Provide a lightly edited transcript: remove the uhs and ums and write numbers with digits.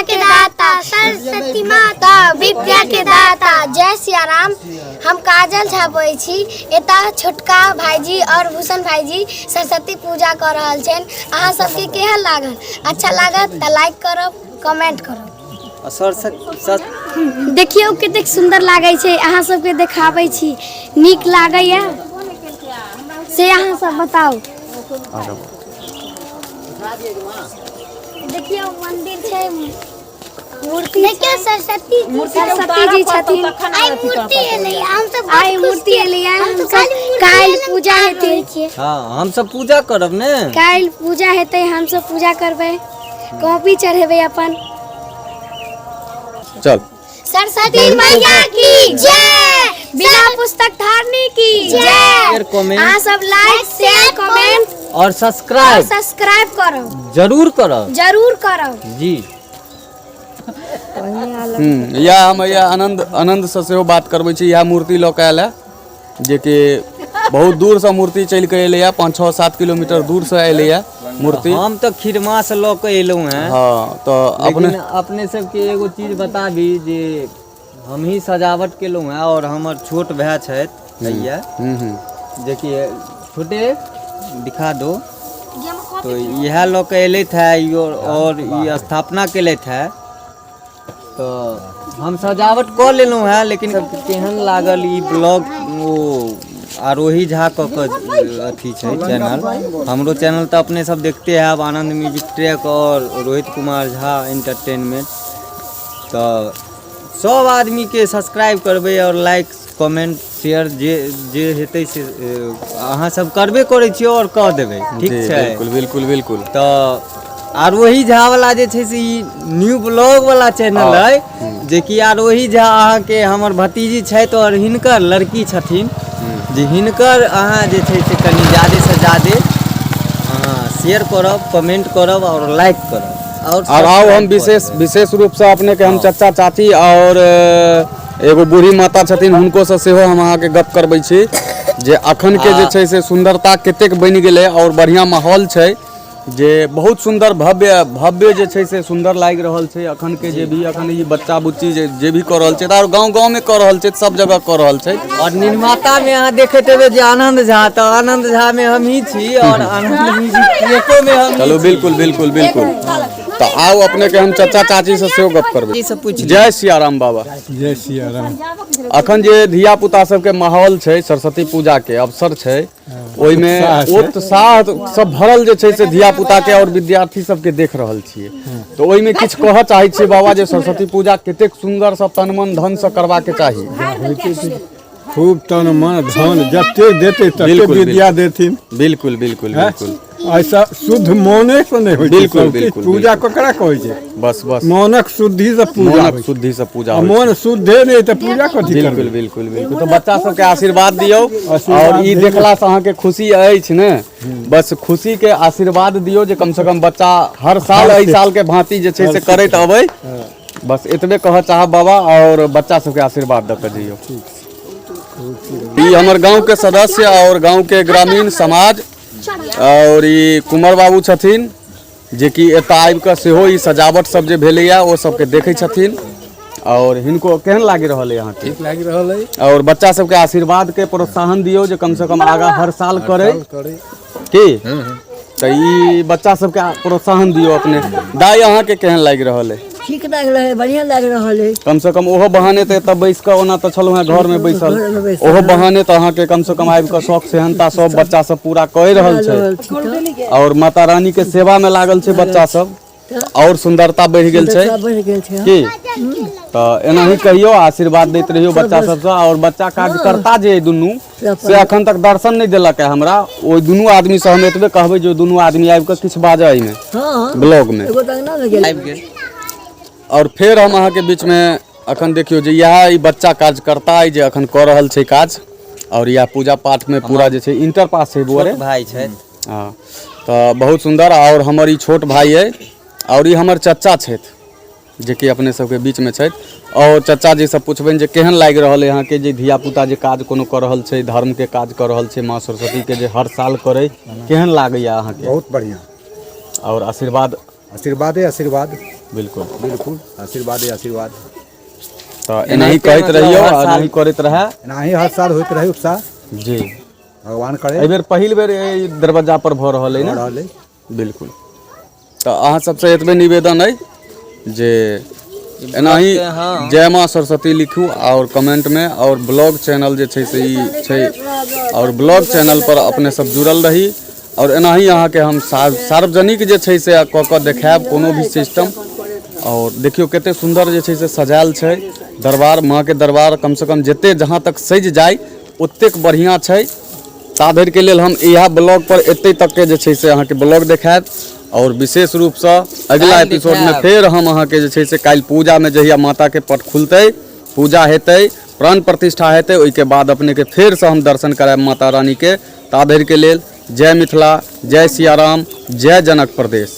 के दाता सरस्वती माता विद्या के दाता। जय सियाराम। हम काजल झा बजै छी। एतऽ छोटका भाईजी और भूषण भाईजी सरस्वती पूजा कऽ रहल छनि। अहाँ सबके केहन लागल? अच्छा लागत तऽ लाइक करब, कमेंट करब। आ सरस्वती देखियौ कतेक सुन्दर लागै छै, अहाँ सबके देखाबै छी। नीक लागैया से अहाँ सब बताउ। देखियौ मंदिर छै, मूर्ति, देखियौ सरस्वती, सरस्वती जी छथिन। आइ मूर्ति एलै, हम सब आइ मूर्ति एलै, हम सब काल्हि पूजा हेतै। हाँ, हम सब पूजा करब ने। काल्हि पूजा हेतै, हम सब पूजा करबै, कॉपी चढ़ेबै अपन। चल। सरस्वती मैया की जय, बिना पुस्तक धारणी की जय। शेयर, कमेंट, अहाँ सब लाइक, शेयर, कमेंट और सब्सक्राइब, सब्सक्राइब करब, जरूर करब, जरूर करब जी। इएह हम इएह आनंद आनन्दसँ सेहो बात करबै छी। इएह मूर्ति लऽ कऽ आयल है, जेकि बहुत दूरसँ मूर्ति चलि कऽ एलैए, 5 6 7 किलोमीटर दूरसँ एलैए मूर्ति। हम तऽ खिरमा से लऽ कऽ एलहुँ हेँ। हाँ, तऽ अपने लेकिन अपने सबके एगो चीज बताबी जे हमही सजावट केलहुँ हेँ और हमर छोट भाय छथि भैया, हम्म हम्म जेकि छोटे दिखा दो, तो इएह लऽ कऽ एलथि है ई और ई स्थापना केलथि है। तऽ हम सजावट कऽ लेलहुँ हेँ, लेकिन केहन लागल ई ब्लॉग? ओ आरोही झा कऽ कऽ अथी छै चैनल, हमरो चैनल तऽ अपने सब देखते हैब, आनन्द म्यूजिक ट्रैक और रोहित कुमार झा एंटरटेनमेंट। तऽ सब आदमीके सब्सक्राइब करबै और लाइक, कमेंट, शेयर जे जे हेतै से अहाँ सब करबे करै छियै और कऽ देबै, ठीक जी छै? बिल्कुल बिल्कुल बिल्कुल। तऽ आरोही झा वाला जे छै से ई न्यू ब्लॉग वाला चैनल अइ, जेकि आरोही झा अहाँके हमर भतीजी छथि और हिनकर लड़की छथिन, जे हिनकर अहाँ जे छै से कनि जादे से जादे अहाँ शेयर करब, कमेंट करब और लाइक करब और और आउ हम सब्सक्राइब कऽ विशेष देबै। विशेष रूपसँ अपनेके हम चचा चाची और एगो बूढ़ी माता छथिन, हुनको से सेहो हम अहाँके गप करबै छी जे अखन के जे छै से सुन्दरता कतेक बनि गेलै और बढ़िआँ माहौल छै, जे बहुत सुन्दर भव्य भव्य जे छै से सुन्दर लागि रहल छै अखन के जे भी अखन ई बच्चा बुच्ची जे जे भी कऽ रहल छै आओर गाँव गाँवमे कऽ रहल छै, सब जगह कऽ रहल छै। और निर्माता में अहाँ देखैत हेबै जे आनंद झा, तऽ आनंद झा में हम ही छी और आनंद म्यूजिक ट्रैको में हम ही चलू छी। बिल्कुल बिल्कुल बिल्कुल। तऽ आउ अपनेके हम चचा चाची से सेहो गप करबै। ई सब पूछि। जय सियाराम बाबा। जय सियाराम। अखन जे धिया पुता सबके माहौल छै, सरस्वती पूजा के अवसर छै, ओहिमे उत्साह छै। उत्साह सब भरल जे छै से धिया पुता के और विद्यार्थी सबके देख रहल छियै, तऽ ओहिमे किछु कहऽ चाहै छियै बाबा जे सरस्वती पूजा कतेक सुन्दर से तन मन धन से करबाक चाही? खूब तन मन धन जते देते तते बिल्कुल, विद्या देथिन। बिल्कुल बिल्कुल हैं? बिल्कुल। ऐसा शुद्ध मोने से नहि होइ छै बिल्कुल, सब किछु। बिल्कुल, पूजा बिल्कुल। ककरा कहै छै? बस बस। मोनक शुद्धि से पूजा मोनक होइ छै। शुद्धि से पूजा आ होइ छै। मोन शुद्धे नहि तऽ पूजा कथी बिल्कुल करबै? बिल्कुल बिल्कुल। तऽ बच्चा सबके आशीर्वाद दियौ। आशीर्वाद और ई दियौ। देखला से अहाँके खुशी अछि ने? बस खुशी के आशीर्वाद दियौ जे कम से कम बच्चा हर साल एहि साल के भांति जे छै से करैत अबै। बस एतबे कहऽ चाहब बाबा, और बच्चा सबके आशीर्वाद दऽ कऽ जइयौ। ई हमर गांव के सदस्य और गांव के ग्रामीण समाज और ई कुंवर बाबू छथिन, जेकि एतऽ आबि कऽ सेहो ई सजावट सब जे भेलैया ओ सबके देखै छथिन। और हिनको केहन लागि रहल है अहाँके? ठीक लागि रहल अइ। और बच्चा सबके आशीर्वाद के प्रोत्साहन दियौ जे कम से कम आगाँ हर साल करै। करै की तऽ ई बच्चा सबके प्रोत्साहन दियौ अपने। दाइ, अहाँके केहन लागि रहल है? ठीक लागि रहल है, बढ़िआँ लागि रहल है। कम से कम ओहो बहाने तऽ एतऽ बैस कऽ, ओना तऽ छलहुँ हेँ घरमे बैसल, घरमे बैसल, ओहो बहाने तऽ अहाँके कम से कम आबि कऽ शौक सेहनता सब बच्चा सब पूरा कऽ रहल छै रहल छी तऽ और माता रानी के सेवा में लागल छै बच्चा सब, और सुंदरता बढ़ि गेल छै। सुन्दरता बढ़ि गेल छै। की तऽ एनाही कहियौ, आशीर्वाद दैत रहियौ बच्चा सबसँ। और बच्चा कार्यकर्ता जे अइ दुनू, से अखन तक दर्शन नहि देलक है हमरा। ओहि दुनू आदमी से हम एतबे कहबै जे ओहि दुनू आदमी आबि कऽ किछु बाजऽ एहिमे ब्लॉग में। एगो तऽ अंगना मे गेल। आबि गेल। और फेर हम अहाँके बीच में अखन देखियौ जे इएह ई बच्चा कार्यकर्ता अइ जे अखन कऽ रहल छै काज, और इएह पूजा पाठ में पूरा जे छै इंटर पास छै बौआ रे? छोट भाय छथि। हँ, तऽ बहुत सुन्दर। और हमर ई छोट भाई अइ और ई हमर चचा छथि, जेकि अपने सबके बीचमे छथि। और चचा जी सब पुछबनि जे केहन लागि रहल अइ अहाँके जे धिया पुता जे काज कोनो कऽ रहल छै, धर्म के काज कऽ रहल छै, माँ सरस्वती के जे हर साल करै, केहन लागैया अहाँके? बहुत बढ़िआँ। और आशीर्वाद आशीर्वादे आशीर्वाद। बिल्कुल। बिल्कुल, आशीर्वादे आशीर्वाद। तऽ एनाही कहैत रहियौ आ एनाही करैत रहए। एनाही हर साल होइत रहै उत्साह। जी। भगवान करे। एहि बेर पहिल बेर एहि दरवाजा पर भऽ रहल अइ ने? भऽ रहल अइ। बिल्कुल। तऽ अहाँ सबसँ एतबे निवेदन अइ जे एनाही जय माँ सरस्वती लिखू आओर कमेंटमे, आओर ब्लॉग चैनल जे छै से ई छै, आओर ब्लॉग चैनल पर अपने सब जुड़ल रही, आओर एनाही अहाँके हम सार्वजनिक जे छै से कऽ कऽ देखायब कोनो भी सिस्टम। आओर देखियौ कते सुन्दर जे छै से सजायल छै दरबार, माँके दरबार। कमसँ कम जते जहाँ तक सजि जाय ओतेक बढ़िआँ छै। ता धरिके लेल हम इएह ब्लॉग पर एते तकके जे छै से अहाँके ब्लॉग देखायब, आओर विशेष रूपसँ अगिला काल्हि एपिसोडमे देखायब। फेर हम अहाँके जे छै से काल्हि पूजामे जहिया माताके पट खुलतै, पूजा हेतै, प्राण प्रतिष्ठा हेतै, ओहिके बाद अपनेके फेरसँ हम दर्शन करायब माता रानीके। ता धरिके लेल जय मिथिला, जय सियाराम, जय जनक प्रदेश।